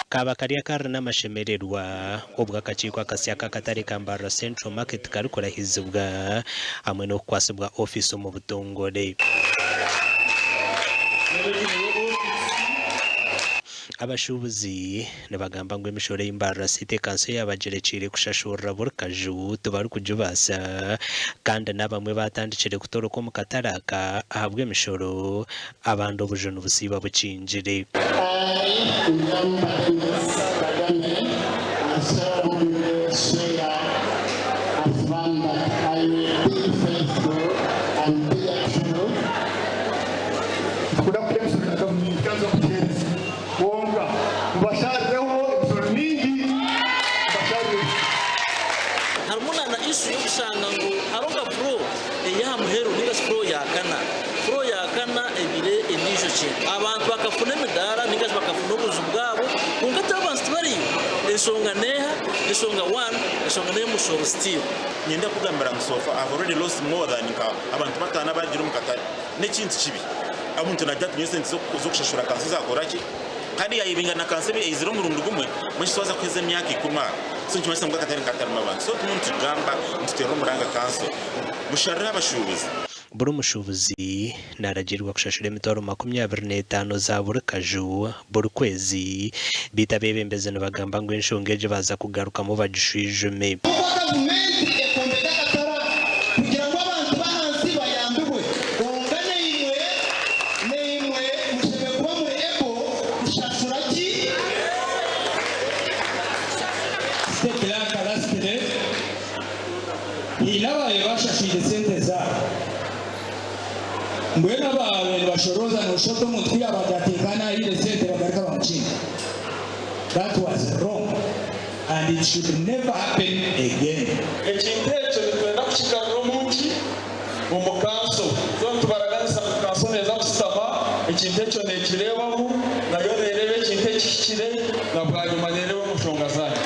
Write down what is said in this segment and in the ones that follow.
Kaaba kari akarire n'amashemererwa obwo akakiiko akasya ak'akatare ka Mbarara Central Market karikurahizibwa hamwe n'okukwatsibwa ofiisi omu butongore. Abashuubuzi nibagamba ngu emishoro ei Mbarara City Kanso yaabagirekiire kushashurira buri kaju tibarikugibaasa kandi n'abamwe baatandikire kutoroka omu katare aka ahabw'emishoro Abandi obuju nibusiiba bukingire. I, William Bartimaeus Kagame, I solemnly swear, affirm that I will be faithful and bear true. Nitukunda kurya emisoro ya gavumenti kandi turikugiheereza. Kwonka mubasharireho emisoro mingi, mubasharireho. Harimu na na issue y'okushanga ngu hariho nka floor ey'aha muheru ninga shi floor ya kana. Floor ya kana ebaire endiijo kintu. Abantu bakafuna emidaara ninga shi bakafuna obuju bwabo kwonka hati abantu tibariyo. Enshonga n'eha? Enshonga one, enshonga n'ey'omushoro still. Niinyenda kukugambira ngu so far I've already lost more than nka abantu bataano abaagire omu katare. N'ekintu kibi. Omuntu naagira ati nyowe esente z'okushashura kanso zaakora ki? Kandi yaayebinga na kanso eizire omurundi gumwe, mbwenu shi twaza kuheza emyaka ikumi aha? So nikimanyisa ngu akatare nikatarimu abantu. So turimu nitugamba nituteerera omuranga kanso musharire abashuubuzi. Buri mushuubuzi naaragiirwa kushashura emitwaro 25 za buri kaju buri kwezi, beitu abeebembezi nibagamba ngu enshonga egi baaza kugarukamu bagishwijume. Kuba gavumenti ekombeka akatare aka kugira ngu abantu b'ahansi bayambibwe, kwonka naimwe naimwe mushemereire kuba muri able kushashura ki? City Clerk lastly, haine abaabaire bashashwire sente zaabo. Mbwenu abaabaire nibashorooza nooshusha oti omuntu ku yaabagira ati nka naahaire sente bagaruka bamukinga. That was wrong and it should never happen again. Ekintu ekyo nitwenda kukigarura omu ki? Omu kanso. So nitubaraganisa ngu kanso neeza kushutama ekintu ekyo neekireebamu, nayo neereeba ekintu ekihikire na bwanyima neereeba omu nshonga zaanyu.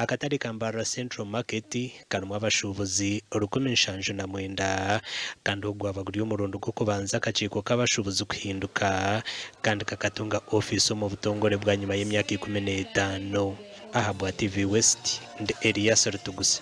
Akatare ka Mbarara Central Market karimu abashuubuzi 79 kandi ogu gwaba guri omurundi gw'okubanza akakiiko k'abashuubuzi kuhinduka kandi kakatunga ofiisi omu butongore bwanyima y'emyaka 15. Ahabwa TV West, ndi Elias Rutuguse.